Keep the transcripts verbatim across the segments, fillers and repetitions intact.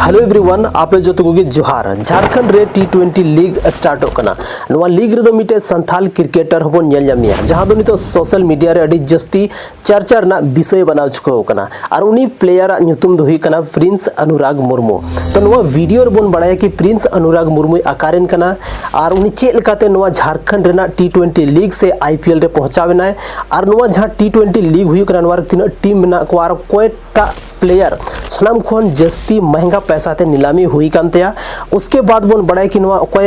Hello everyone, ᱟᱯᱮ ᱡᱚᱛᱚ ᱠᱚᱜᱮ ᱡᱚᱦᱟᱨ᱾ ᱡᱷᱟᱲᱠᱷᱚᱸᱰ ᱨᱮ ᱴᱤ ᱴᱩᱭᱮᱱᱴᱤ ᱞᱤᱜᱽ ᱥᱴᱟᱨᱴᱚᱜ ᱠᱟᱱᱟ᱾ ᱱᱚᱣᱟ ᱞᱤᱜᱽ ᱨᱮᱫᱚ ᱢᱤᱫᱴᱮᱡ ᱥᱟᱱᱛᱷᱟᱞ ᱠᱨᱤᱠᱮᱴᱟᱨ ᱦᱚᱸᱵᱚᱱ ᱧᱮᱞ ᱧᱟᱢᱮᱭᱟ, ᱡᱟᱦᱟᱸ ᱫᱚ ᱱᱤᱛᱚᱜ ᱥᱳᱥᱟᱞ ᱢᱤᱰᱤᱭᱟ ᱨᱮ ᱟᱹᱰᱤ ᱡᱟᱹᱥᱛᱤ ᱪᱟᱨᱪᱟ ᱨᱮᱱᱟᱜ ᱵᱤᱥᱚᱭ ᱵᱮᱱᱟᱣ ᱪᱩᱠᱟᱹᱣ ᱠᱟᱱᱟ᱾ ᱟᱨ ᱩᱱᱤ ᱯᱞᱮᱭᱟᱨᱟᱜ ᱧᱩᱛᱩᱢ ᱫᱚ ᱦᱩᱭᱩᱜ ᱠᱟᱱᱟ ᱯᱨᱤᱱᱥ ᱚᱱᱩᱨᱟᱜᱽ ᱢᱩᱨᱢᱩ᱾ ᱛᱚ, ᱱᱚᱣᱟ ᱵᱷᱤᱰᱤᱭᱳ ᱨᱮᱵᱚᱱ ᱵᱟᱲᱟᱭᱟ ᱠᱤ ᱯᱨᱤᱱᱥ ᱚᱱᱩᱨᱟᱜᱽ ᱢᱩᱨᱢᱩᱭ ᱚᱠᱟᱨᱮᱱ ᱠᱟᱱᱟ ᱟᱨ ᱩᱱᱤ ᱪᱮᱫ ᱞᱮᱠᱟᱛᱮ ᱱᱚᱣᱟ ᱡᱷᱟᱲᱠᱷᱚᱸᱰ ᱨᱮᱱᱟᱜ ᱴᱤ ᱴᱩᱭᱮᱱᱴᱤ ᱞᱤᱜᱽ ᱥᱮ ᱟᱭ ᱯᱤ ᱮᱞ ᱨᱮ ᱯᱚᱦᱪᱟᱣ ᱮᱱᱟᱭ, ᱟᱨ ᱱᱚᱣᱟ ᱡᱟᱦᱟᱸ ᱴᱤ ᱴᱩᱭᱮᱱᱴᱤ ᱞᱤᱜᱽ ᱦᱩᱭᱩᱜ ᱠᱟᱱᱟ, ᱱᱚᱣᱟ ᱨᱮ ᱛᱤᱱᱟᱹᱜ ᱴᱤᱢ ᱢᱮᱱᱟᱜ ᱠᱚᱣᱟ ᱟᱨ ᱚᱠᱚᱭᱴᱟᱜ ᱯᱞᱮᱭᱟᱨ ᱥᱟᱱᱟᱢ ᱠᱷᱚᱱ ᱡᱟᱹᱥᱛᱤ ᱢᱚᱦᱮᱝᱜᱟ ᱯᱚᱭᱥᱟ ᱛᱮ ᱱᱤᱞᱟᱢᱤ ᱦᱩᱭ ᱠᱟᱱ ᱛᱟᱭᱟ᱾ ᱩᱥᱠᱮ ᱵᱟᱫ ᱵᱚᱱ ᱵᱟᱲᱟᱭᱟ ᱠᱤ ᱱᱚᱣᱟ ᱚᱠᱚᱭ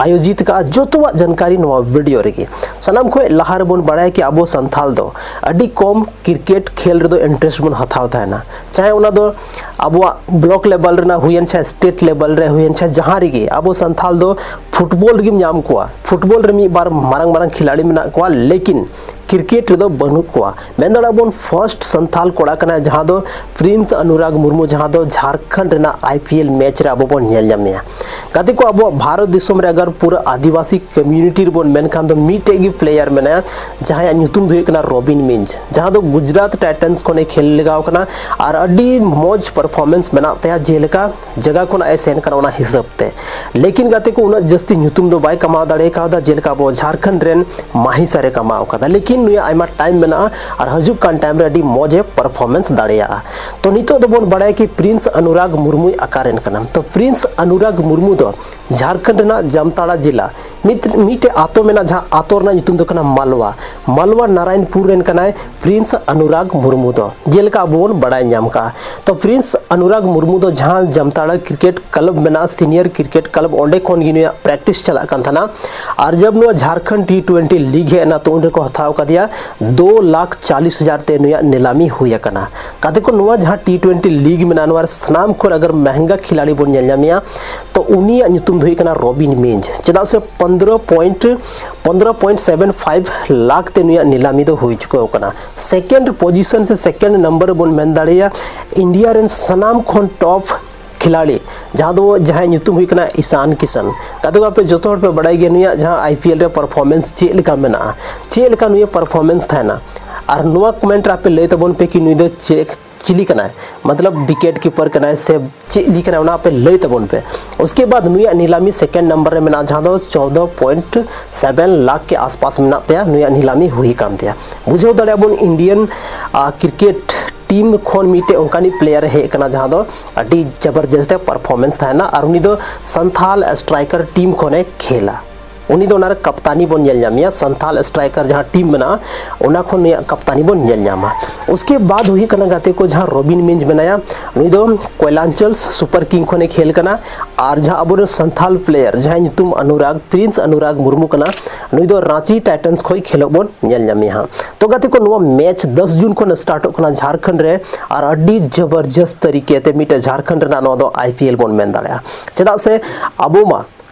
ᱟᱭᱳᱡᱤᱛ ᱠᱟᱜᱼᱟ, ᱡᱚᱛᱚᱣᱟᱜ ᱡᱟᱱᱠᱟᱨᱤ ᱱᱚᱣᱟ ᱵᱷᱤᱰᱤᱭᱳ ᱨᱮᱜᱮ᱾ ᱥᱟᱱᱟᱢ ᱠᱷᱚᱱ ᱞᱟᱦᱟ ᱨᱮᱵᱚᱱ ᱵᱟᱲᱟᱭᱟ ᱠᱤ ᱟᱵᱚ ᱥᱟᱱᱛᱷᱟᱞ ᱫᱚ ᱟᱹᱰᱤ ᱠᱚᱢ ᱠᱨᱤᱠᱮᱴ ᱠᱷᱮᱞ ᱨᱮᱫᱚ ᱤᱱᱴᱟᱨᱮᱥᱴ ᱵᱚᱱ ᱦᱟᱛᱟᱣ ᱛᱟᱦᱮᱱᱟ, ᱪᱟᱦᱮ ᱚᱱᱟ ᱫᱚ ᱟᱵᱚᱣᱟᱜ ᱵᱞᱚᱠ ᱞᱮᱵᱮᱞ ᱨᱮᱱᱟᱜ ᱦᱩᱭᱮᱱ, ᱪᱟᱦᱮ ᱥᱴᱮᱴ ᱞᱮᱵᱮᱞ ᱨᱮ ᱦᱩᱭᱮᱱ, ᱪᱟᱦᱮ ᱡᱟᱦᱟᱸ ᱨᱮᱜᱮ᱾ ᱟᱵᱚ ᱥᱟᱱᱛᱷᱟᱞ ᱫᱚ ᱯᱷᱩᱴᱵᱚᱞ ᱨᱮᱜᱮᱢ ᱧᱟᱢ ᱠᱚᱣᱟ, ᱯᱷᱩᱴᱵᱚᱞ ᱨᱮ ᱢᱤᱫ ᱵᱟᱨ ᱢᱟᱨᱟᱝ ᱢᱟᱨᱟᱝ ᱠᱷᱤᱞᱟᱲᱤ ᱢᱮᱱᱟᱜ ᱠᱚᱣᱟ, ᱞᱮᱠᱤᱱ ᱠᱨᱤᱠᱮᱴ ᱨᱮᱫᱚ ᱵᱟᱹᱱᱩᱜ ᱠᱚᱣᱟ᱾ ᱢᱮᱱ ᱫᱟᱲᱮᱭᱟᱜᱼᱟ ᱵᱚᱱ ᱯᱷᱟᱨᱥᱴ ᱥᱟᱱᱛᱷᱟᱞ ᱠᱚᱲᱟ ᱠᱟᱱᱟᱭ, ᱡᱟᱦᱟᱸ ᱫᱚ ᱯᱨᱤᱱᱥ ᱚᱱᱩᱨᱟᱜᱽ ᱢᱩᱨᱢᱩ, ᱡᱟᱦᱟᱸ ᱫᱚ ᱡᱷᱟᱲᱠᱷᱚᱸᱰ ᱨᱮᱱᱟᱜ ᱟᱭ ᱯᱤ ᱮᱞ ᱢᱮᱪ ᱨᱮ ᱟᱵᱚ ᱵᱚᱱ ᱧᱮᱞ ᱧᱟᱢᱮᱭᱟ᱾ ᱜᱟᱛᱮ ᱠᱚ, ᱟᱵᱚᱣᱟᱜ ᱵᱷᱟᱨᱚᱛ ᱫᱤᱥᱚᱢ ᱨᱮ ᱟᱜᱟᱨ ᱯᱩᱨᱟᱹ ᱟᱹᱫᱤᱵᱟᱹᱥᱤ ᱠᱚᱢᱭᱩᱱᱤᱴᱤ ᱨᱮᱵᱚᱱ ᱢᱮᱱᱠᱷᱟᱱ ᱫᱚ ᱢᱤᱫᱴᱮᱡ ᱜᱮ ᱯᱞᱮᱭᱟᱨ ᱢᱮᱱᱟᱭᱟ, ᱡᱟᱦᱟᱸᱭᱟᱜ ᱧᱩᱛᱩᱢ ᱫᱚ ᱦᱩᱭᱩᱜ ᱠᱟᱱᱟ ᱨᱚᱵᱤᱱ ᱢᱤᱧᱡᱽ, ᱡᱟᱦᱟᱸ ᱫᱚ ᱜᱩᱡᱽᱨᱟᱴ ᱴᱟᱭᱴᱟᱱᱥ ᱠᱷᱚᱱᱮ ᱠᱷᱮᱞ ᱞᱮᱜᱟᱣ ᱠᱟᱱᱟ ᱟᱨ ᱟᱹᱰᱤ ᱢᱚᱡᱽ ᱯᱟᱨᱯᱷᱚᱨᱢᱮᱱᱥ ᱢᱮᱱᱟᱜ ᱛᱟᱭᱟ, ᱡᱮᱞᱮᱠᱟ ᱡᱟᱭᱜᱟ ᱠᱷᱚᱱᱟᱜ ᱮ ᱥᱮᱱ ᱠᱟᱱᱟ ᱚᱱᱟ ᱦᱤᱥᱟᱹᱵ ᱛᱮ᱾ ᱞᱮᱠᱤᱱ ᱜᱟᱛᱮ ᱠᱚ, ᱩᱱᱟᱹᱜ ᱡᱟᱹᱥᱛᱤ ᱧᱩᱛᱩᱢ ᱫᱚ ᱵᱟᱭ ᱠᱟᱢᱟᱣ ᱫᱟᱲᱮ ᱠᱟᱣᱫᱟ, ᱡᱮᱞᱮᱠᱟ ᱟᱵᱚ ᱡᱷᱟᱲᱠᱷᱚᱸᱰ ᱨᱮᱱ ᱢᱟᱦᱤᱥᱟᱨ ᱮ ᱠᱟᱢᱟᱣ ᱠᱟᱫᱟ, ᱞᱮᱠᱤᱱ ᱱᱩᱭᱟᱜ ᱟᱭᱢᱟ ᱴᱟᱭᱤᱢ ᱢᱮᱱᱟᱜᱼᱟ ᱟᱨ ᱦᱤᱡᱩᱜ ᱠᱟᱱ ᱴᱟᱭᱤᱢ ᱨᱮ ᱟᱹᱰᱤ ᱢᱚᱡᱽ ᱮ ᱯᱟᱨᱯᱷᱚᱨᱢᱮᱱᱥ ᱫᱟᱲᱮᱭᱟᱜᱼᱟ᱾ ᱛᱚ, ᱱᱤᱛᱚᱜ ᱫᱚᱵᱚᱱ ᱵᱟᱲᱟᱭᱟ ᱠᱤ ᱯᱨᱤᱱᱥ ᱚᱱᱩᱨᱟᱜᱽ ᱢᱩᱨᱢᱩᱭ ᱚᱠᱟᱨᱮᱱ ᱠᱟᱱᱟ᱾ ᱛᱚ, ᱯᱨᱤᱱᱥ ᱚᱱᱩᱨᱟᱜᱽ ᱢᱩᱨᱢᱩ ᱫᱚ ᱡᱷᱟᱲᱠᱷᱚᱸᱰ ᱨᱮᱱᱟᱜ ᱡᱟᱢᱛᱟᱲᱟ ᱡᱮᱞᱟ ᱢᱤᱫ, ᱢᱤᱫᱴᱮᱡ ᱟᱛᱳ ᱢᱮᱱᱟᱜᱼᱟ, ᱡᱟᱦᱟᱸ ᱟᱛᱳ ᱨᱮᱱᱟᱜ ᱧᱩᱛᱩᱢ ᱫᱚ ᱠᱟᱱᱟ ᱢᱟᱞᱣᱟ᱾ ᱢᱟᱞᱣᱟ ᱱᱟᱨᱟᱭᱚᱱᱯᱩᱨ ᱨᱮᱱ ᱠᱟᱱᱟᱭ ᱯᱨᱤᱱᱥ ᱚᱱᱩᱨᱟᱜᱽ ᱢᱩᱨᱢᱩ ᱫᱚ, ᱡᱮᱞᱮᱠᱟ ᱟᱵᱚ ᱵᱚᱱ ᱵᱟᱲᱟᱭ ᱧᱟᱢ ᱠᱟᱜᱼᱟ᱾ ᱛᱚ, ᱯᱨᱤᱱᱥ ᱚᱱᱩᱨᱟᱜᱽ ᱢᱩᱨᱢᱩ ᱫᱚ ᱡᱟᱦᱟᱸ ᱡᱟᱢᱛᱟᱲᱟ ᱠᱨᱤᱠᱮᱴ ᱠᱞᱟᱵᱽ ᱢᱮᱱᱟᱜᱼᱟ, ᱥᱤᱱᱤᱭᱟᱨ ᱠᱨᱤᱠᱮᱴ ᱠᱞᱟᱵᱽ, ᱚᱸᱰᱮ ᱠᱷᱚᱱ ᱜᱮ ᱱᱩᱭᱟᱜ ᱯᱨᱮᱠᱴᱤᱥ ᱪᱟᱞᱟᱜ ᱠᱟᱱ ᱛᱟᱦᱮᱱᱟ᱾ ᱟᱨ ᱡᱟᱵ ᱱᱚᱣᱟ ᱡᱷᱟᱲᱠᱷᱚᱸᱰ ᱴᱤ ᱴᱩᱭᱮᱱᱴᱤ ᱞᱤᱜᱽ ᱦᱮᱡ ᱮᱱᱟ, ᱛᱚ ᱩᱱ ᱨᱮᱠᱚ ᱦᱟᱛᱟᱣ ᱠᱟᱫᱮᱭᱟ ᱫᱩ ᱞᱟᱠᱷ ᱪᱟᱞᱤᱥ ᱦᱟᱡᱟᱨ ᱛᱮ ᱱᱩᱭᱟᱜ ᱱᱤᱞᱟᱢᱤ ᱦᱩᱭ ᱟᱠᱟᱱᱟ᱾ ᱜᱟᱛᱮ ᱠᱚ, ᱱᱚᱣᱟ ᱡᱟᱦᱟᱸ ᱴᱤ ᱴᱩᱭᱮᱱᱴᱤ ᱞᱤᱜᱽ ᱢᱮᱱᱟᱜᱼᱟ, ᱱᱚᱣᱟ ᱨᱮ ᱥᱟᱱᱟᱢ ᱠᱷᱚᱱ ᱟᱜᱟᱨ ᱢᱮᱦᱮᱝᱜᱟ ᱠᱷᱤᱞᱟᱲᱤ ᱵᱚᱱ ᱧᱮᱞ ᱧᱟᱢᱮᱭᱟ, ᱛᱚ ᱩᱱᱤᱭᱟᱜ ᱧᱩᱛᱩᱢ ᱫᱚ ᱦᱩᱭᱩᱜ ᱠᱟᱱᱟ ᱨᱚᱵᱤᱱ ᱢᱤᱧᱡᱽ᱾ ᱪᱮᱫᱟᱜ ᱥᱮ ᱯᱚᱱᱫᱽᱨᱚ ᱯᱚᱭᱮᱱᱴ, ᱯᱚᱱᱫᱽᱨᱚ ᱯᱚᱭᱮᱱᱴ ᱥᱮᱵᱷᱮᱱ ᱯᱷᱟᱭᱤᱵᱷ ᱞᱟᱠᱷ ᱛᱮ ᱱᱩᱭᱟᱜ ᱱᱤᱞᱟᱢᱤ ᱫᱚ ᱦᱩᱭ ᱪᱩᱠᱟᱹᱣ ᱠᱟᱱᱟ᱾ ᱥᱮᱠᱮᱱᱰ ᱯᱚᱡᱤᱥᱚᱱ ᱥᱮ ᱥᱮᱠᱮᱱᱰ ᱱᱟᱢᱵᱟᱨ ᱨᱮᱵᱚᱱ ᱢᱮᱱ ᱫᱟᱲᱮᱭᱟᱜᱼᱟ ᱤᱱᱰᱤᱭᱟ ᱨᱮᱱ ᱥᱟᱱᱟᱢ ᱠᱷᱚᱱ ᱴᱚᱯ ᱠᱷᱤᱞᱟᱲᱤ, ᱡᱟᱦᱟᱸ ᱫᱚ, ᱡᱟᱦᱟᱸᱭ ᱧᱩᱛᱩᱢ ᱦᱩᱭᱩᱜ ᱠᱟᱱᱟ ᱤᱥᱟᱱ ᱠᱤᱥᱟᱱ᱾ ᱜᱟᱛᱮ ᱠᱚ, ᱟᱯᱮ ᱡᱚᱛᱚ ᱦᱚᱲ ᱯᱮ ᱵᱟᱲᱟᱭ ᱜᱮᱭᱟ ᱱᱩᱭᱟᱜ ᱡᱟᱦᱟᱸ ᱟᱭ ᱯᱤ ᱮᱞ ᱨᱮ ᱯᱟᱨᱯᱷᱚᱨᱢᱮᱱᱥ ᱪᱮᱫ ᱞᱮᱠᱟ ᱢᱮᱱᱟᱜᱼᱟ, ᱪᱮᱫ ᱞᱮᱠᱟ ᱱᱩᱭᱟᱜ ᱯᱟᱨᱯᱷᱚᱨᱢᱮᱱᱥ ᱛᱟᱦᱮᱱᱟ᱾ ᱟᱨ ᱱᱚᱣᱟ ᱠᱚᱢᱮᱱᱴ ᱨᱮ ᱟᱯᱮ ᱞᱟᱹᱭ ᱛᱟᱵᱚᱱ ᱯᱮ ᱠᱤ ᱱᱩᱭ ᱫᱚ ᱪᱮᱫ, ᱪᱤᱞᱤ ᱠᱟᱱᱟᱭ, ᱢᱚᱛᱞᱚᱵ ᱣᱤᱠᱮᱴ ᱠᱤᱯᱟᱨ ᱠᱟᱱᱟᱭ ᱥᱮ ᱪᱮᱫ ᱞᱤᱜᱽ ᱠᱟᱱᱟᱭ, ᱚᱱᱟ ᱟᱯᱮ ᱞᱟᱹᱭ ᱛᱟᱵᱚᱱ ᱯᱮ᱾ ᱩᱥᱠᱮ ᱵᱟᱫ ᱱᱩᱭᱟᱜ ᱱᱤᱞᱟᱢᱤ ᱥᱮᱠᱮᱱᱰ ᱱᱟᱢᱵᱟᱨ ᱨᱮ ᱢᱮᱱᱟᱜᱼᱟ, ᱡᱟᱦᱟᱸ ᱫᱚ ᱪᱳᱫᱽᱫᱚ ᱯᱚᱭᱮᱱᱴ ᱥᱮᱵᱷᱮᱱ ᱞᱟᱠᱷ ᱠᱮ ᱟᱥᱯᱟᱥ ᱢᱮᱱᱟᱜ ᱛᱟᱭᱟ, ᱱᱩᱭᱟᱜ ᱱᱤᱞᱟᱢᱤ ᱦᱩᱭ ᱠᱟᱱ ᱛᱟᱭᱟ᱾ ᱵᱩᱡᱷᱟᱹᱣ ᱫᱟᱲᱮᱭᱟᱜ ᱵᱚᱱ, ᱤᱱᱰᱤᱭᱟᱱ ᱠᱨᱤᱠᱮᱴ ᱴᱤᱢ ᱠᱷᱚᱱ ᱢᱤᱫᱴᱮᱡ ᱚᱱᱠᱟᱱᱤᱡ ᱯᱞᱮᱭᱟᱨ ᱮ ᱦᱮᱡ ᱠᱟᱱᱟ, ᱡᱟᱦᱟᱸ ᱫᱚ ᱟᱹᱰᱤ ᱡᱚᱵᱚᱨᱡᱚᱥᱛ ᱯᱟᱨᱯᱷᱚᱨᱢᱮᱱᱥ ᱛᱟᱦᱮᱱᱟ, ᱟᱨ ᱩᱱᱤ ᱫᱚ ᱥᱟᱱᱛᱷᱟᱞ ᱥᱴᱨᱟᱭᱠᱟᱨ ᱴᱤᱢ ᱠᱷᱚᱱᱮ ᱠᱷᱮᱞᱟ᱾ ᱩᱱᱤ ᱫᱚ ᱚᱱᱟᱨᱮ ᱠᱟᱯᱛᱟᱱᱤ ᱵᱚᱱ ᱧᱮᱞ ᱧᱟᱢᱮᱭᱟ, ᱥᱟᱱᱛᱷᱟᱞ ᱥᱴᱨᱟᱭᱠᱟᱨ ᱡᱟᱦᱟᱸ ᱴᱤᱢ ᱢᱮᱱᱟᱜᱼᱟ, ᱚᱱᱟ ᱠᱷᱚᱱ ᱱᱩᱭᱟᱜ ᱠᱟᱯᱛᱟᱱᱤ ᱵᱚᱱ ᱧᱮᱞ ᱧᱟᱢᱟ᱾ ᱩᱥᱠᱮ ᱵᱟᱫ ᱦᱩᱭᱩᱜ ᱠᱟᱱᱟ, ᱜᱟᱛᱮ ᱠᱚ, ᱡᱟᱦᱟᱸ ᱨᱚᱵᱤᱱ ᱢᱤᱧᱡᱽ ᱢᱮᱱᱟᱭᱟ, ᱱᱩᱭ ᱫᱚ ᱠᱚᱭᱞᱟᱧᱪᱚᱞ ᱥᱩᱯᱟᱨ ᱠᱤᱝ ᱠᱷᱚᱱᱮ ᱠᱷᱮᱞ ᱠᱟᱱᱟ᱾ ᱟᱨ ᱡᱟᱦᱟᱸ ᱟᱵᱚᱨᱮᱱ ᱥᱟᱱᱛᱷᱟᱞ ᱯᱞᱮᱭᱟᱨ, ᱡᱟᱦᱟᱸᱭ ᱧᱩᱛᱩᱢ ᱚᱱᱩᱨᱟᱜᱽ, ᱯᱨᱤᱱᱥ ᱚᱱᱩᱨᱟᱜᱽ ᱢᱩᱨᱢᱩ ᱠᱟᱱᱟ, ᱱᱩᱭ ᱫᱚ ᱨᱟᱸᱪᱤ ᱴᱟᱭᱴᱟᱱᱥ ᱠᱷᱚᱱ ᱠᱷᱮᱞᱳᱜ ᱵᱚᱱ ᱧᱮᱞ ᱧᱟᱢᱮᱭᱟ ᱦᱟᱸᱜ᱾ ᱛᱚ ᱜᱟᱛᱮ ᱠᱚ, ᱱᱚᱣᱟ ᱢᱮᱪ ᱫᱚᱥ ᱡᱩᱱ ᱠᱷᱚᱱ ᱥᱴᱟᱨᱴᱚᱜ ᱠᱟᱱᱟ ᱡᱷᱟᱲᱠᱷᱚᱸᱰ ᱨᱮ, ᱟᱨ ᱟᱹᱰᱤ ᱡᱚᱵᱚᱨᱡᱚᱥᱛ ᱛᱟᱹᱨᱤᱠᱮ ᱛᱮ ᱢᱤᱫᱴᱮᱡ ᱡᱷᱟᱲᱠᱷᱚᱸᱰ ᱨᱮᱱᱟᱜ ᱱᱚᱣᱟ ᱫᱚ ᱟᱭ ᱯᱤ ᱮᱞ ᱵᱚᱱ ᱢᱮᱱ ᱫᱟᱲᱮᱭᱟᱜᱼᱟ᱾ ᱪᱮᱫᱟᱜ ᱥᱮ ᱟᱵᱚ ᱢᱟ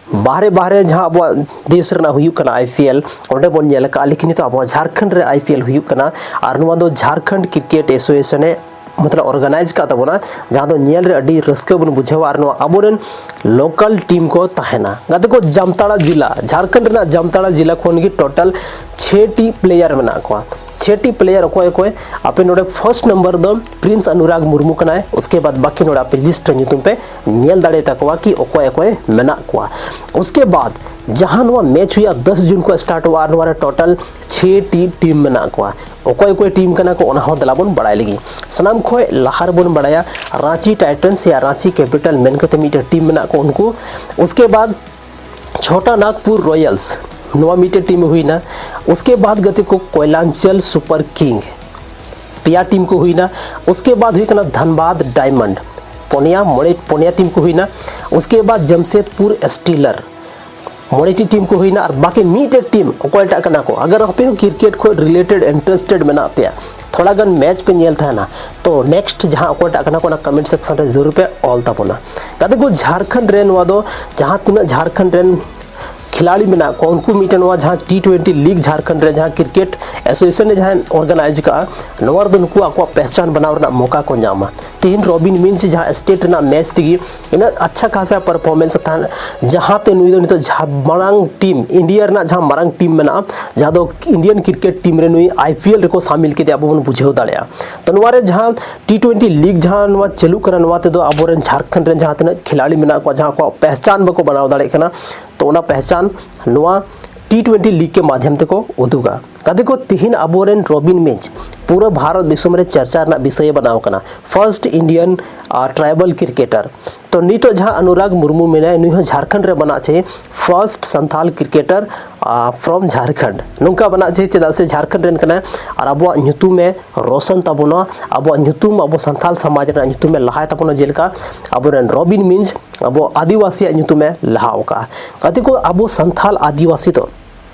ᱵᱟᱦᱨᱮ ᱵᱟᱦᱨᱮ ᱡᱟᱦᱟᱸ ᱟᱵᱚᱣᱟᱜ ᱫᱮᱥ ᱨᱮᱱᱟᱜ ᱦᱩᱭᱩᱜ ᱠᱟᱱᱟ ᱟᱭ ᱯᱤ ᱮᱞ, ᱚᱸᱰᱮ ᱵᱚᱱ ᱧᱮᱞ ᱟᱠᱟᱫᱼᱟ, ᱞᱮᱠᱤᱱ ᱱᱤᱛᱚᱜ ᱟᱵᱚᱣᱟᱜ ᱡᱷᱟᱲᱠᱷᱚᱸᱰ ᱨᱮ ᱟᱭ ᱯᱤ ᱮᱞ ᱦᱩᱭᱩᱜ ᱠᱟᱱᱟ᱾ ᱟᱨ ᱱᱚᱣᱟ ᱫᱚ ᱡᱷᱟᱲᱠᱷᱚᱸᱰ ᱠᱨᱤᱠᱮᱴ ᱮᱥᱳᱥᱤᱭᱮᱥᱚᱱ ᱮ ᱢᱚᱛᱞᱚᱵ ᱚᱨᱜᱟᱱᱟᱭᱤᱡᱽ ᱟᱠᱟᱫ ᱛᱟᱵᱚᱱᱟ, ᱡᱟᱦᱟᱸ ᱫᱚ ᱧᱮᱞ ᱨᱮ ᱟᱹᱰᱤ ᱨᱟᱹᱥᱠᱟᱹ ᱵᱚᱱ ᱵᱩᱡᱷᱟᱹᱣᱟ᱾ ᱟᱨ ᱱᱚᱣᱟ ᱟᱵᱚᱨᱮᱱ ᱞᱳᱠᱟᱞ ᱴᱤᱢ ᱠᱚ ᱛᱟᱦᱮᱱᱟ᱾ ᱜᱟᱛᱮ ᱠᱚ, ᱡᱟᱢᱛᱟᱲᱟ ᱡᱮᱞᱟ, ᱡᱷᱟᱲᱠᱷᱚᱸᱰ ᱨᱮᱱᱟᱜ ᱡᱟᱢᱛᱟᱲᱟ ᱡᱮᱞᱟ ᱠᱷᱚᱱ ᱜᱮ ᱴᱳᱴᱟᱞ ᱪᱷᱮ ᱴᱤ ᱯᱞᱮᱭᱟᱨ ᱢᱮᱱᱟᱜ ᱠᱚᱣᱟ᱾ ᱪᱷᱮ ᱴᱤ ᱯᱞᱮᱭᱟᱨ ᱚᱠᱚᱭ ᱚᱠᱚᱭ? ᱟᱯᱮ ᱱᱚᱰᱮ ᱯᱷᱟᱨᱥᱴ ᱱᱟᱢᱵᱟᱨ ᱫᱚ ᱯᱨᱤᱱᱥ ᱚᱱᱩᱨᱟᱜᱽ ᱢᱩᱨᱢᱩ ᱠᱟᱱᱟᱭ᱾ ᱩᱥᱠᱮ ᱵᱟᱫ ᱵᱟᱠᱤ ᱱᱚᱰᱮ ᱟᱯᱮ ᱞᱤᱥᱴ ᱨᱮ ᱧᱩᱛᱩᱢ ᱯᱮ ᱧᱮᱞ ᱫᱟᱲᱮ ᱛᱟᱠᱚᱣᱟ ᱠᱤ ᱚᱠᱚᱭ ᱚᱠᱚᱭ ᱢᱮᱱᱟᱜ ᱠᱚᱣᱟ᱾ ᱩᱥᱠᱮ ᱵᱟᱫ ᱡᱟᱦᱟᱸ ᱱᱚᱣᱟ ᱢᱮᱪ ᱦᱩᱭᱩᱜᱼᱟ ᱫᱚᱥ ᱡᱩᱱ ᱠᱷᱚᱱ ᱥᱴᱟᱨᱴᱚᱜᱼᱟ, ᱟᱨ ᱱᱚᱣᱟ ᱨᱮ ᱴᱳᱴᱟᱞ ᱪᱷᱮ ᱴᱤ ᱴᱤᱢ ᱢᱮᱱᱟᱜ ᱠᱚᱣᱟ᱾ ᱚᱠᱚᱭ ᱚᱠᱚᱭ ᱴᱤᱢ ᱠᱟᱱᱟ ᱠᱚ, ᱚᱱᱟ ᱦᱚᱸ ᱫᱮᱞᱟ ᱵᱚᱱ ᱵᱟᱲᱟᱭ ᱞᱮᱜᱮ᱾ ᱥᱟᱱᱟᱢ ᱠᱷᱚᱱ ᱞᱟᱦᱟ ᱨᱮᱵᱚᱱ ᱵᱟᱲᱟᱭᱟ ᱨᱟᱸᱪᱤ ᱴᱟᱭᱴᱟᱱᱥ ᱭᱟ ᱨᱟᱸᱪᱤ ᱠᱮᱯᱤᱴᱟᱞ ᱢᱮᱱ ᱠᱟᱛᱮ ᱢᱤᱫᱴᱮᱱ ᱴᱤᱢ ᱢᱮᱱᱟᱜ ᱠᱚ ᱩᱱᱠᱩ᱾ ᱩᱥᱠᱮ ᱵᱟᱫ ᱪᱷᱳᱴᱟ ᱱᱟᱜᱽᱯᱩᱨ ᱨᱚᱭᱟᱞᱥ, ᱱᱚᱣᱟ ᱢᱤᱫᱴᱮᱱ ᱴᱤᱢ ᱦᱩᱭᱱᱟ᱾ ᱩᱥᱠᱮ ᱵᱟᱫ ᱜᱟᱛᱮ ᱠᱚ ᱠᱚᱭᱞᱟᱧᱪᱚᱞ ᱥᱩᱯᱟᱨ ᱠᱤᱝ, ᱯᱮᱭᱟ ᱴᱤᱢ ᱠᱚ ᱦᱩᱭᱱᱟ᱾ ᱩᱥᱠᱮ ᱵᱟᱫ ᱦᱩᱭᱩᱜ ᱠᱟᱱᱟ ᱫᱷᱟᱱᱵᱟᱫᱽ ᱰᱟᱭᱢᱚᱱᱰ, ᱯᱚᱱᱭᱟ, ᱢᱚᱬᱮ, ᱯᱚᱱᱭᱟ ᱴᱤᱢ ᱠᱚ ᱦᱩᱭᱱᱟ᱾ ᱩᱥᱠᱮ ᱵᱟᱫ ᱡᱟᱢᱥᱮᱫᱽᱯᱩᱨ ᱥᱴᱤᱞᱟᱨ, ᱢᱚᱬᱮ ᱴᱤ ᱴᱤᱢ ᱠᱚ ᱦᱩᱭᱱᱟ᱾ ᱟᱨ ᱵᱟᱠᱤ ᱢᱤᱫᱴᱮᱡ ᱴᱤᱢ ᱚᱠᱚᱭᱴᱟᱜ ᱠᱟᱱᱟ ᱠᱚ, ᱟᱜᱟᱨ ᱟᱯᱮ ᱦᱚᱸ ᱠᱨᱤᱠᱮᱴ ᱠᱷᱚᱱ ᱨᱤᱞᱮᱴᱮᱰ ᱤᱱᱴᱟᱨᱮᱥᱴᱮᱰ ᱢᱮᱱᱟᱜ ᱯᱮᱭᱟ, ᱛᱷᱚᱲᱟ ᱜᱟᱱ ᱢᱮᱪ ᱯᱮ ᱧᱮᱞ ᱛᱟᱦᱮᱱᱟ, ᱛᱚ ᱱᱮᱠᱥᱴ ᱡᱟᱦᱟᱸ ᱚᱠᱚᱭᱴᱟᱜ ᱠᱟᱱᱟ ᱠᱚ, ᱚᱱᱟ ᱠᱚᱢᱮᱱᱴ ᱥᱮᱠᱥᱚᱱ ᱨᱮ ᱡᱟᱹᱨᱩᱲ ᱯᱮ ᱚᱞ ᱛᱟᱵᱚᱱᱟ᱾ ᱜᱟᱛᱮ ᱠᱚ, ᱡᱷᱟᱲᱠᱷᱚᱸᱰ ᱨᱮ ᱱᱚᱣᱟ ᱫᱚ ᱡᱟᱦᱟᱸ ᱛᱤᱱᱟᱹᱜ ᱡᱷᱟᱲᱠᱷᱚᱸᱰ ᱨᱮᱱ ᱠᱷᱤᱞᱟᱲᱤ ᱢᱮᱱᱟᱜ ᱠᱚᱣᱟ, ᱩᱱᱠᱩ ᱢᱤᱫᱴᱮᱱ ᱱᱚᱣᱟ ᱡᱟᱦᱟᱸ ᱴᱤ ᱴᱩᱭᱮᱱᱴᱤ ᱞᱤᱜᱽ ᱡᱷᱟᱲᱠᱷᱚᱸᱰ ᱨᱮ ᱡᱟᱦᱟᱸ ᱠᱨᱤᱠᱮᱴ ᱮᱥᱳᱥᱤᱭᱮᱥᱚᱱ ᱮ ᱡᱟᱦᱟᱸ ᱚᱨᱜᱟᱱᱟᱭᱤᱡᱽ ᱠᱟᱜᱼᱟ, ᱱᱚᱣᱟ ᱨᱮᱫᱚ ᱱᱩᱠᱩ ᱟᱠᱚᱣᱟᱜ ᱯᱮᱦᱪᱟᱱ ᱵᱮᱱᱟᱣ ᱨᱮᱱᱟᱜ ᱢᱚᱠᱟ ᱠᱚ ᱧᱟᱢᱟ᱾ ᱛᱮᱦᱮᱧ ᱨᱚᱵᱤᱱ ᱢᱤᱧᱡᱽ ᱡᱟᱦᱟᱸ ᱥᱴᱮᱴ ᱨᱮᱱᱟᱜ ᱢᱮᱪ ᱛᱮᱜᱮ ᱤᱱᱟᱹᱜ ᱟᱪᱪᱷᱟ ᱠᱷᱟᱥᱟ ᱯᱟᱨᱯᱷᱚᱨᱢᱮᱱᱥ ᱛᱟᱦᱮᱱ, ᱡᱟᱦᱟᱸᱛᱮ ᱱᱩᱭ ᱫᱚ ᱱᱤᱛᱚᱜ ᱡᱟᱦᱟᱸ ᱢᱟᱨᱟᱝ ᱴᱤᱢ, ᱤᱱᱰᱤᱭᱟ ᱨᱮᱱᱟᱜ ᱡᱟᱦᱟᱸ ᱢᱟᱨᱟᱝ ᱴᱤᱢ ᱢᱮᱱᱟᱜᱼᱟ, ᱡᱟᱦᱟᱸ ᱫᱚ ᱤᱱᱰᱤᱭᱟᱱ ᱠᱨᱤᱠᱮᱴ ᱴᱤᱢ ᱨᱮ ᱱᱩᱭ ᱟᱭ ᱯᱤ ᱮᱞ ᱨᱮᱠᱚ ᱥᱟᱢᱤᱞ ᱠᱮᱫᱮᱭᱟ, ᱟᱵᱚ ᱵᱚᱱ ᱵᱩᱡᱷᱟᱹᱣ ᱫᱟᱲᱮᱭᱟᱜᱼᱟ᱾ ᱛᱚ ᱱᱚᱣᱟ ᱨᱮ ᱡᱟᱦᱟᱸ ᱴᱤ ᱴᱩᱭᱮᱱᱴᱤ ᱞᱤᱜᱽ ᱡᱟᱦᱟᱸ ᱱᱚᱣᱟ ᱪᱟᱹᱞᱩᱜ ᱠᱟᱱᱟ, ᱱᱚᱣᱟ ᱛᱮᱫᱚ ᱟᱵᱚᱨᱮᱱ ᱡᱷᱟᱲᱠᱷᱚᱸᱰ ᱨᱮᱱ ᱡᱟᱦᱟᱸ ᱛᱤᱱᱟᱹᱜ ᱠᱷᱤᱞᱟᱲᱤ ᱢᱮᱱᱟᱜ ᱠᱚᱣᱟ, ᱡᱟᱦᱟᱸ ᱟᱠᱚᱣᱟᱜ ᱯᱮᱦᱪᱟᱱ ᱵᱟᱠᱚ ᱵᱮᱱᱟᱣ ᱫᱟᱲᱮᱭᱟᱜ ᱠᱟᱱᱟ, ᱛᱚ ᱚᱱᱟ ᱯᱮᱦᱪᱟᱱ ᱱᱚᱣᱟ ᱴᱤ ᱴᱩᱭᱮᱱᱴᱤ ᱞᱤᱜᱽ ᱠᱮ ᱢᱟᱫᱷᱭᱚᱢ ᱛᱮᱠᱚ ᱩᱫᱩᱜᱟ᱾ ᱜᱟᱛᱮ ᱠᱚ, ᱛᱤᱦᱤᱧ ᱟᱵᱚᱨᱮᱱ ᱨᱚᱵᱤᱱ ᱢᱤᱧᱡᱽ ᱯᱩᱨᱟᱹ ᱵᱷᱟᱨᱚᱛ ᱫᱤᱥᱚᱢ ᱨᱮ ᱪᱟᱨᱪᱟ ᱨᱮᱱᱟᱜ ᱵᱤᱥᱚᱭ ᱮ ᱵᱮᱱᱟᱣ ᱠᱟᱱᱟ, ᱯᱷᱟᱨᱥᱴ ᱤᱱᱰᱤᱭᱟᱱ ᱴᱨᱟᱭᱵᱟᱞ ᱠᱨᱤᱠᱮᱴᱟᱨ᱾ ᱛᱚ ᱱᱤᱛᱚᱜ ᱡᱟᱦᱟᱸ ᱚᱱᱩᱨᱟᱜᱽ ᱢᱩᱨᱢᱩ ᱢᱮᱱᱟᱭᱟ, ᱱᱩᱭ ᱦᱚᱸ ᱡᱷᱟᱲᱠᱷᱚᱸᱰ ᱨᱮ ᱵᱮᱱᱟᱜ ᱪᱟᱹᱦᱤ, first Santal cricketer from Jharkhand. ᱱᱚᱝᱠᱟ ᱵᱮᱱᱟᱜ ᱪᱟᱹᱦᱤ, ᱪᱮᱫᱟᱜ ᱥᱮ ᱡᱷᱟᱲᱠᱷᱚᱸᱰ ᱨᱮᱱ ᱠᱟᱱᱟᱭ ᱟᱨ ᱟᱵᱚᱣᱟᱜ ᱧᱩᱛᱩᱢ ᱮ ᱨᱳᱥᱚᱱ ᱛᱟᱵᱚᱱᱟ, ᱟᱵᱚᱣᱟᱜ ᱧᱩᱛᱩᱢ, ᱟᱵᱚ ᱥᱟᱱᱛᱟᱞ ᱥᱚᱢᱟᱡᱽ ᱨᱮᱱᱟᱜ ᱧᱩᱛᱩᱢ ᱮ ᱞᱟᱦᱟᱭ ᱛᱟᱵᱚᱱᱟ, ᱡᱮᱞᱮᱠᱟ ᱟᱵᱚᱨᱮᱱ ᱨᱚᱵᱤᱱ ᱢᱤᱧᱡᱽ ᱟᱵᱚ ᱟᱹᱫᱤᱵᱟᱹᱥᱤᱭᱟᱜ ᱧᱩᱛᱩᱢ ᱮ ᱞᱟᱦᱟ ᱟᱠᱟᱫᱼᱟ᱾ ᱜᱟᱛᱮ ᱠᱚ, ᱟᱵᱚ ᱥᱟᱱᱛᱟᱞ ᱟᱹᱫᱤᱵᱟᱹᱥᱤ ᱫᱚ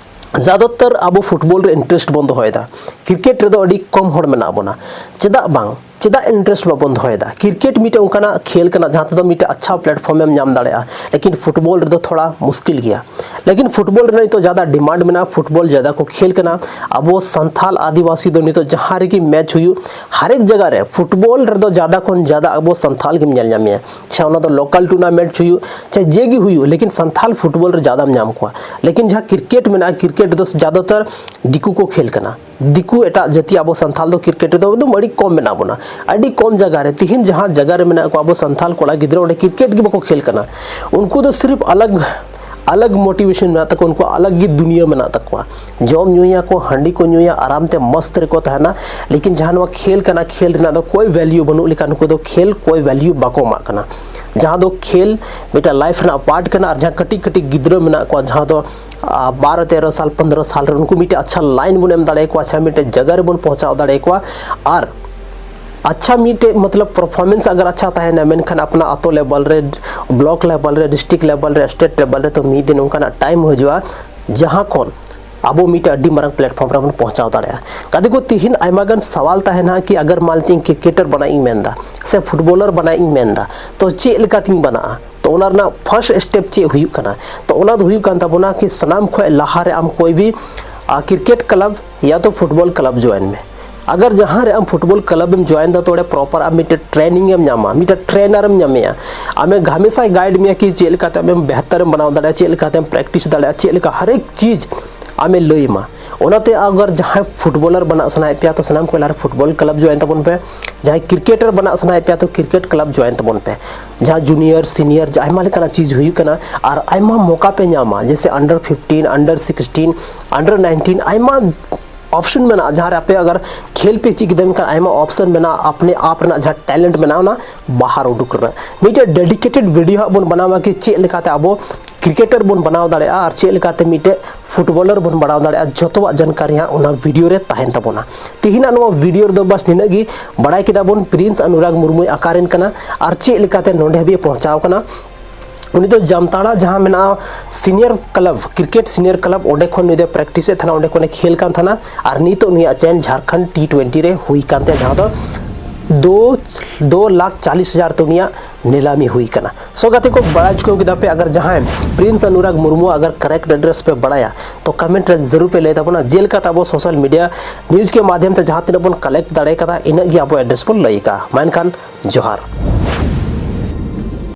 ᱡᱟᱫᱟᱛᱟᱨ ᱟᱵᱚ ᱯᱷᱩᱴᱵᱚᱞ ᱨᱮ ᱤᱱᱴᱟᱨᱮᱥᱴ ᱵᱚᱱ ᱫᱚᱦᱚᱭᱮᱫᱟ, ᱠᱨᱤᱠᱮᱴ ᱨᱮᱫᱚ ᱟᱹᱰᱤ ᱠᱚᱢ ᱦᱚᱲ ᱢᱮᱱᱟᱜ ᱵᱚᱱᱟ᱾ ᱪᱮᱫᱟᱜ ᱵᱟᱝ, ᱪᱮᱫᱟᱜ ᱤᱱᱴᱟᱨᱮᱥᱴ ᱵᱟᱵᱚᱱ ᱫᱚᱦᱚᱭᱮᱫᱟ? ᱠᱨᱤᱠᱮᱴ ᱢᱤᱫᱴᱮᱱ ᱚᱱᱠᱟᱱᱟᱜ ᱠᱷᱮᱞ ᱠᱟᱱᱟ ᱡᱟᱦᱟᱸ ᱛᱮᱫᱚ ᱢᱤᱫᱴᱮᱱ ᱟᱪᱪᱷᱟ ᱯᱞᱮᱴᱯᱷᱚᱨᱢ ᱮᱢ ᱧᱟᱢ ᱫᱟᱲᱮᱭᱟᱜᱼᱟ, ᱞᱮᱠᱤᱱ ᱯᱷᱩᱴᱵᱚᱞ ᱨᱮᱫᱚ ᱛᱷᱚᱲᱟ ᱢᱩᱥᱠᱤᱞ ᱜᱮᱭᱟ᱾ ᱞᱮᱠᱤᱱ ᱯᱷᱩᱴᱵᱚᱞ ᱨᱮᱱᱟᱜ ᱱᱤᱛᱚᱜ ᱡᱟᱫᱟ ᱰᱤᱢᱟᱱᱰ ᱢᱮᱱᱟᱜᱼᱟ, ᱯᱷᱩᱴᱵᱚᱞ ᱡᱟᱫᱟ ᱠᱚ ᱠᱷᱮᱞ ᱠᱟᱱᱟ᱾ ᱟᱵᱚ ᱥᱟᱱᱛᱟᱞ ᱟᱹᱫᱤᱵᱟᱹᱥᱤ ᱫᱚ ᱱᱤᱛᱚᱜ ᱡᱟᱦᱟᱸ ᱨᱮᱜᱮ ᱢᱮᱪ ᱦᱩᱭᱩᱜ, ᱦᱟᱨᱮᱠ ᱡᱟᱭᱜᱟ ᱨᱮ ᱯᱷᱩᱴᱵᱚᱞ ᱨᱮᱫᱚ ᱡᱟᱫᱟ ᱠᱷᱚᱱ ᱡᱟᱫᱟ ᱟᱵᱚ ᱥᱟᱱᱛᱟᱞ ᱜᱮᱢ ᱧᱮᱞ ᱧᱟᱢᱮᱭᱟ᱾ ᱪᱮ ᱚᱱᱟ ᱫᱚ ᱞᱳᱠᱟᱞ ᱴᱩᱨᱱᱟᱢᱮᱱᱴ ᱦᱩᱭᱩᱜ, ᱪᱮ ᱡᱮ ᱜᱮ ᱦᱩᱭᱩᱜ, ᱞᱮᱠᱤᱱ ᱥᱟᱱᱛᱟᱞ ᱯᱷᱩᱴᱵᱚᱞ ᱨᱮ ᱡᱟᱫᱟᱢ ᱧᱟᱢ ᱠᱚᱣᱟ᱾ ᱞᱮᱠᱤᱱ ᱡᱟᱦᱟᱸ ᱠᱨᱤᱠᱮᱴ ᱢᱮᱱᱟᱜᱼᱟ, ᱠᱨᱤᱠᱮᱴ ᱫᱚ ᱡᱟᱫᱟᱛᱟᱨ ᱫᱤᱠᱩ ᱠᱚ ᱠᱷᱮᱞ ᱠᱟᱱᱟ᱾ ᱫᱤᱠᱩ, ᱮᱴᱟᱜ ᱡᱟᱹᱛᱤ ᱟᱵᱚ ᱥᱟᱱᱛᱟᱞ ᱫᱚ ᱠᱨᱤᱠᱮᱴ ᱨᱮᱫᱚ ᱮᱠᱫᱚᱢ ᱟᱹᱰᱤ ᱠᱚᱢ ᱢᱮᱱᱟᱜ ᱵᱚᱱᱟ, ᱟᱹᱰᱤ ᱠᱚᱢ ᱡᱟᱭᱜᱟ ᱨᱮ᱾ ᱛᱤᱦᱤᱧ ᱡᱟᱦᱟᱸ ᱡᱟᱭᱜᱟ ᱨᱮ ᱢᱮᱱᱟᱜ ᱠᱚᱣᱟ ᱟᱵᱚ ᱥᱟᱱᱛᱟᱞ ᱠᱚᱲᱟ ᱜᱤᱫᱽᱨᱟᱹ, ᱚᱸᱰᱮ ᱠᱨᱤᱠᱮᱴ ᱜᱮ ᱵᱟᱠᱚ ᱠᱷᱮᱞ ᱠᱟᱱᱟ᱾ ᱩᱱᱠᱩ ᱫᱚ ᱥᱤᱨᱤᱯ ᱟᱞᱟᱜᱽ, ᱟᱞᱟᱜᱽ ᱢᱳᱴᱤᱵᱷᱮᱥᱚᱱ ᱢᱮᱱᱟᱜ ᱛᱟᱠᱚᱣᱟ, ᱩᱱᱠᱩ ᱟᱞᱟᱜᱽ ᱜᱮ ᱫᱩᱱᱤᱭᱟᱹ ᱢᱮᱱᱟᱜ ᱛᱟᱠᱚᱣᱟ᱾ ᱡᱚᱢ ᱧᱩᱭᱟᱠᱚ, ᱦᱟᱺᱰᱤ ᱠᱚ ᱧᱩᱭᱟ, ᱟᱨᱟᱢ ᱛᱮ ᱢᱚᱥᱛ ᱨᱮᱠᱚ ᱛᱟᱦᱮᱱᱟ᱾ ᱞᱮᱠᱤᱱ ᱡᱟᱦᱟᱸ ᱱᱚᱣᱟ ᱠᱷᱮᱞ ᱠᱟᱱᱟ, ᱠᱷᱮᱞ ᱨᱮᱱᱟᱜ ᱫᱚ ᱠᱳᱭ ᱵᱷᱮᱞᱭᱩ ᱵᱟᱹᱱᱩᱜ ᱞᱮᱠᱟ, ᱱᱩᱠᱩ ᱫᱚ ᱠᱷᱮᱞ ᱠᱳᱭ ᱵᱷᱮᱞᱭᱩ ᱵᱟᱠᱚ ᱮᱢᱟᱜ ᱠᱟᱱᱟ᱾ ᱡᱟᱦᱟᱸ ᱫᱚ ᱠᱷᱮᱞ ᱢᱤᱫᱴᱟᱝ ᱞᱟᱭᱤᱯᱷ ᱨᱮᱱᱟᱜ ᱯᱟᱨᱴ ᱠᱟᱱᱟ, ᱟᱨ ᱡᱟᱦᱟᱸ ᱠᱟᱹᱴᱤᱡ ᱠᱟᱹᱴᱤᱡ ᱜᱤᱫᱽᱨᱟᱹ ᱢᱮᱱᱟᱜ ᱠᱚᱣᱟ, ᱡᱟᱦᱟᱸ ᱫᱚ ᱟᱨ ᱵᱟᱨᱚ ᱛᱮᱨᱚ ᱥᱟᱞ, ᱯᱚᱱᱫᱽᱨᱚ ᱥᱟᱞ ᱨᱮ ᱩᱱᱠᱩ ᱢᱤᱫᱴᱮᱡ ᱟᱪᱪᱷᱟ ᱞᱟᱭᱤᱱ ᱵᱚᱱ ᱮᱢ ᱫᱟᱲᱮᱭᱟᱠᱚᱣᱟ, ᱟᱪᱪᱷᱟ ᱢᱤᱫᱴᱮᱡ ᱡᱟᱭᱜᱟ ᱨᱮᱵᱚᱱ ᱯᱳᱸᱣᱪᱷᱟᱣ ᱫᱟᱲᱮᱭᱟᱠᱚᱣᱟ᱾ ᱟᱨ ᱟᱪᱪᱷᱟ ᱢᱤᱫᱴᱮᱡ ᱢᱚᱛᱞᱚᱵ ᱯᱟᱨᱯᱷᱚᱨᱢᱮᱱᱥ ᱟᱜᱟᱨ ᱟᱪᱪᱷᱟ ᱛᱟᱦᱮᱱᱟ, ᱢᱮᱱᱠᱷᱟᱱ ᱟᱯᱱᱟ ᱟᱛᱳ ᱞᱮᱵᱮᱞ ᱨᱮ, ᱵᱞᱚᱠ ᱞᱮᱵᱮᱞ ᱨᱮ, ᱰᱤᱥᱴᱨᱤᱠᱴ ᱞᱮᱵᱮᱞ ᱨᱮ, ᱥᱴᱮᱴ ᱞᱮᱵᱮᱞ ᱨᱮ, ᱛᱚ ᱢᱤᱫ ᱫᱤᱱ ᱚᱱᱠᱟᱱᱟᱜ ᱴᱟᱭᱤᱢ ᱦᱤᱡᱩᱜᱼᱟ ᱡᱟᱦᱟᱸ ᱠᱷᱚᱱ ᱟᱵᱚ ᱢᱤᱫᱴᱮᱡ ᱟᱹᱰᱤ ᱢᱟᱨᱟᱝ ᱯᱞᱮᱴᱯᱷᱚᱨᱢ ᱨᱮᱵᱚᱱ ᱯᱳᱸᱣᱪᱷᱟᱣ ᱫᱟᱲᱮᱭᱟᱜᱼᱟ᱾ ᱜᱟᱛᱮ ᱠᱚ, ᱛᱤᱦᱤᱧ ᱟᱭᱢᱟ ᱜᱟᱱ ᱥᱟᱣᱟᱞ ᱛᱟᱦᱮᱱᱟ ᱠᱤ ᱟᱜᱟᱨ ᱢᱟᱱ ᱞᱤᱛᱤᱧ ᱠᱨᱤᱠᱮᱴᱟᱨ ᱵᱮᱱᱟᱜ ᱤᱧ ᱢᱮᱱᱫᱟ ᱥᱮ ᱯᱷᱩᱴᱵᱚᱞᱟᱨ ᱵᱮᱱᱟᱜ ᱤᱧ ᱢᱮᱱᱫᱟ, ᱛᱚ ᱪᱮᱫ ᱞᱮᱠᱟᱛᱤᱧ ᱵᱮᱱᱟᱜᱼᱟ? ᱛᱚ ᱚᱱᱟ ᱨᱮᱱᱟᱜ ᱯᱷᱟᱨᱥᱴ ᱥᱴᱮᱯ ᱪᱮᱫ ᱦᱩᱭᱩᱜ ᱠᱟᱱᱟ? ᱛᱚ ᱚᱱᱟ ᱫᱚ ᱦᱩᱭᱩᱜ ᱠᱟᱱ ᱛᱟᱵᱚᱱᱟ ᱠᱤ ᱥᱟᱱᱟᱢ ᱠᱷᱚᱱ ᱞᱟᱦᱟ ᱨᱮ ᱟᱢ ᱠᱳᱭ ᱵᱷᱤ ᱠᱨᱤᱠᱮᱴ ᱠᱞᱟᱵᱽ ᱭᱟ ᱛᱚ ᱯᱷᱩᱴᱵᱚᱞ ᱠᱞᱟᱵᱽ ᱡᱚᱭᱮᱱ ᱢᱮ᱾ ᱟᱜᱟᱨ ᱡᱟᱦᱟᱸ ᱨᱮ ᱟᱢ ᱯᱷᱩᱴᱵᱚᱞ ᱠᱞᱟᱵᱽ ᱮᱢ ᱡᱚᱭᱮᱱ ᱫᱟ, ᱛᱚ ᱚᱸᱰᱮ ᱯᱨᱚᱯᱟᱨ ᱟᱢ ᱢᱤᱫᱴᱮᱱ ᱴᱨᱮᱱᱤᱝ ᱮᱢ ᱧᱟᱢᱟ, ᱢᱤᱫᱴᱮᱱ ᱴᱨᱮᱱᱟᱨ ᱮᱢ ᱧᱟᱢᱮᱭᱟ, ᱟᱢᱮ ᱦᱟᱢᱮᱥᱟᱭ ᱜᱟᱭᱤᱰ ᱢᱮᱭᱟ ᱠᱤ ᱪᱮᱫ ᱞᱮᱠᱟᱛᱮ ᱟᱢᱮᱢ ᱵᱮᱦᱛᱟᱨ ᱮᱢ ᱵᱮᱱᱟᱣ ᱫᱟᱲᱮᱭᱟᱜᱼᱟ, ᱪᱮᱫ ᱞᱮᱠᱟᱛᱮᱢ ᱯᱨᱮᱠᱴᱤᱥ ᱫᱟᱲᱮᱭᱟᱜᱼᱟ, ᱪᱮᱫ ᱞᱮᱠᱟ ᱦᱟᱨ ᱮᱠ ᱪᱤᱡᱽ ᱟᱢᱮ ᱞᱟᱹᱭ ᱟᱢᱟ᱾ ᱚᱱᱟᱛᱮ ᱟᱜᱟᱨ ᱡᱟᱦᱟᱸᱭ ᱯᱷᱩᱴᱵᱚᱞᱟᱨ ᱵᱮᱱᱟᱜ ᱥᱟᱱᱟᱭᱮᱫ ᱯᱮᱭᱟ, ᱛᱚ ᱥᱟᱱᱟᱢ ᱠᱚ ᱞᱟᱦᱟ ᱨᱮ ᱯᱷᱩᱴᱵᱚᱞ ᱠᱞᱟᱵᱽ ᱡᱚᱭᱮᱱ ᱛᱟᱵᱚᱱ ᱯᱮ᱾ ᱡᱟᱦᱟᱸᱭ ᱠᱨᱤᱠᱮᱴᱟᱨ ᱵᱮᱱᱟᱜ ᱥᱟᱱᱟᱭᱮᱫ ᱯᱮᱭᱟ, ᱛᱚ ᱠᱨᱤᱠᱮᱴ ᱠᱞᱟᱵᱽ ᱡᱚᱭᱮᱱ ᱛᱟᱵᱚᱱ ᱯᱮ᱾ ᱡᱟᱦᱟᱸ ᱡᱩᱱᱤᱭᱟᱨ, ᱥᱤᱱᱤᱭᱟᱨ, ᱟᱭᱢᱟ ᱞᱮᱠᱟᱱᱟᱜ ᱪᱤᱡᱽ ᱦᱩᱭᱩᱜ ᱠᱟᱱᱟ ᱟᱨ ᱟᱭᱢᱟ ᱢᱚᱠᱟ ᱯᱮ ᱧᱟᱢᱟ, ᱡᱮᱭᱥᱮ under fifteen, under sixteen, under nineteen, ᱟᱭᱢᱟ ᱚᱯᱥᱮᱱ ᱢᱮᱱᱟᱜᱼᱟ᱾ ᱡᱟᱦᱟᱸ ᱨᱮ ᱟᱯᱮ ᱟᱜᱟᱨ ᱠᱷᱮᱞ ᱯᱮ ᱪᱮᱫ ᱠᱮᱫᱟ, ᱢᱮᱱᱠᱷᱟᱱ ᱟᱭᱢᱟ ᱚᱯᱥᱮᱱ ᱢᱮᱱᱟᱜᱼᱟ, ᱟᱯᱱᱮ ᱟᱯ ᱨᱮᱱᱟᱜ ᱡᱟᱦᱟᱸ ᱴᱮᱞᱮᱱᱴ ᱢᱮᱱᱟᱜᱼᱟ, ᱚᱱᱟ ᱵᱟᱦᱟᱨ ᱩᱰᱩᱠ ᱨᱮᱱᱟᱜ᱾ ᱢᱤᱫᱴᱮᱡ ᱰᱮᱰᱤᱠᱮᱴᱮᱰ ᱵᱷᱤᱰᱤᱭᱳ ᱦᱟᱸᱜ ᱵᱚᱱ ᱵᱮᱱᱟᱣᱟ ᱠᱤ ᱪᱮᱫ ᱞᱮᱠᱟᱛᱮ ᱟᱵᱚ ᱠᱨᱤᱠᱮᱴᱟᱨ ᱵᱚᱱ ᱵᱮᱱᱟᱣ ᱫᱟᱲᱮᱭᱟᱜᱼᱟ ᱟᱨ ᱪᱮᱫ ᱞᱮᱠᱟᱛᱮ ᱢᱤᱫᱴᱮᱡ ᱯᱷᱩᱴᱵᱚᱞᱟᱨ ᱵᱚᱱ ᱵᱮᱱᱟᱣ ᱫᱟᱲᱮᱭᱟᱜᱼᱟ, ᱡᱚᱛᱚᱣᱟᱜ ᱡᱟᱱᱠᱟᱨᱤ ᱦᱟᱸᱜ ᱚᱱᱟ ᱵᱷᱤᱰᱤᱭᱳ ᱨᱮ ᱛᱟᱦᱮᱱ ᱛᱟᱵᱚᱱᱟ᱾ ᱛᱮᱦᱮᱧᱟᱜ ᱱᱚᱣᱟ ᱵᱷᱤᱰᱤᱭᱳ ᱨᱮᱫᱚ ᱵᱟᱥ ᱱᱤᱱᱟᱹᱜ ᱜᱮ᱾ ᱵᱟᱲᱟᱭ ᱠᱮᱫᱟ ᱵᱚᱱ ᱯᱨᱤᱱᱥ ᱚᱱᱩᱨᱟᱜᱽ ᱢᱩᱨᱢᱩᱭ ᱚᱠᱟᱨᱮᱱ ᱠᱟᱱᱟ ᱟᱨ ᱪᱮᱫ ᱞᱮᱠᱟᱛᱮ ᱱᱚᱸᱰᱮ ᱦᱟᱹᱵᱤᱡ ᱮ ᱯᱳᱸᱣᱪᱷᱟᱣ ᱠᱟᱱᱟ᱾ ᱩᱱᱤ ᱫᱚ ᱡᱟᱢᱛᱟᱲᱟ ᱡᱟᱦᱟᱸ ᱢᱮᱱᱟᱜᱼᱟ senior club, cricket senior club, ᱚᱸᱰᱮ ᱠᱷᱚᱱ ᱱᱩᱭ ᱫᱚᱭ ᱯᱨᱮᱠᱴᱤᱥᱮᱫ ᱛᱟᱦᱮᱱᱟ, ᱚᱸᱰᱮ ᱠᱷᱚᱱᱮ ᱠᱷᱮᱞ ᱠᱟᱱ ᱛᱟᱦᱮᱱᱟ᱾ ᱟᱨ ᱱᱤᱛᱚᱜ ᱱᱩᱭᱟᱜ ᱪᱮᱱ ᱡᱷᱟᱲᱠᱷᱚᱸᱰ ᱴᱤ ᱴᱩᱭᱮᱱᱴᱤ ᱨᱮ ᱦᱩᱭ ᱠᱟᱱ ᱛᱟᱭᱟ, ᱡᱟᱦᱟᱸ ᱫᱚ ᱫᱩ ᱫᱩ ᱞᱟᱠᱷ ᱪᱟᱞᱤᱥ ᱦᱟᱡᱟᱨ ᱛᱮ ᱩᱱᱤᱭᱟᱜ ᱱᱤᱞᱟᱢᱤ ᱦᱩᱭ ᱠᱟᱱᱟ᱾ ᱥᱳ ᱜᱟᱛᱮ ᱠᱚ, ᱵᱟᱲᱟᱭ ᱪᱩᱠᱟᱹᱣ ᱠᱮᱫᱟ ᱯᱮ, ᱟᱜᱟᱨ ᱡᱟᱦᱟᱸᱭ ᱯᱨᱤᱱᱥ ᱚᱱᱩᱨᱟᱜᱽ ᱢᱩᱨᱢᱩ ᱟᱜᱟᱨ ᱠᱟᱨᱮᱠᱴ ᱮᱰᱨᱮᱥ ᱯᱮ ᱵᱟᱲᱟᱭᱟ, ᱛᱚ ᱠᱚᱢᱮᱱᱴ ᱨᱮ ᱡᱟᱹᱨᱩᱲ ᱯᱮ ᱞᱟᱹᱭ ᱛᱟᱵᱚᱱᱟ᱾ ᱡᱮᱞᱮᱠᱟᱛᱮ ᱟᱵᱚ ᱥᱳᱥᱟᱞ ᱢᱤᱰᱤᱭᱟ ᱱᱤᱭᱩᱡᱽ ᱠᱮ ᱢᱟᱫᱷᱭᱚᱢ ᱛᱮ ᱡᱟᱦᱟᱸ ᱛᱤᱱᱟᱹᱜ ᱵᱚᱱ ᱠᱟᱞᱮᱠᱴ ᱫᱟᱲᱮ ᱠᱟᱫᱟ, ᱤᱱᱟᱹᱜ ᱜᱮ ᱟᱵᱚ ᱮᱰᱨᱮᱥ ᱵᱚᱱ ᱞᱟᱹᱭ ᱠᱟᱜᱼᱟ᱾ ᱢᱟ ᱮᱱᱠᱷᱟᱱ ᱡᱚᱦᱟᱨ᱾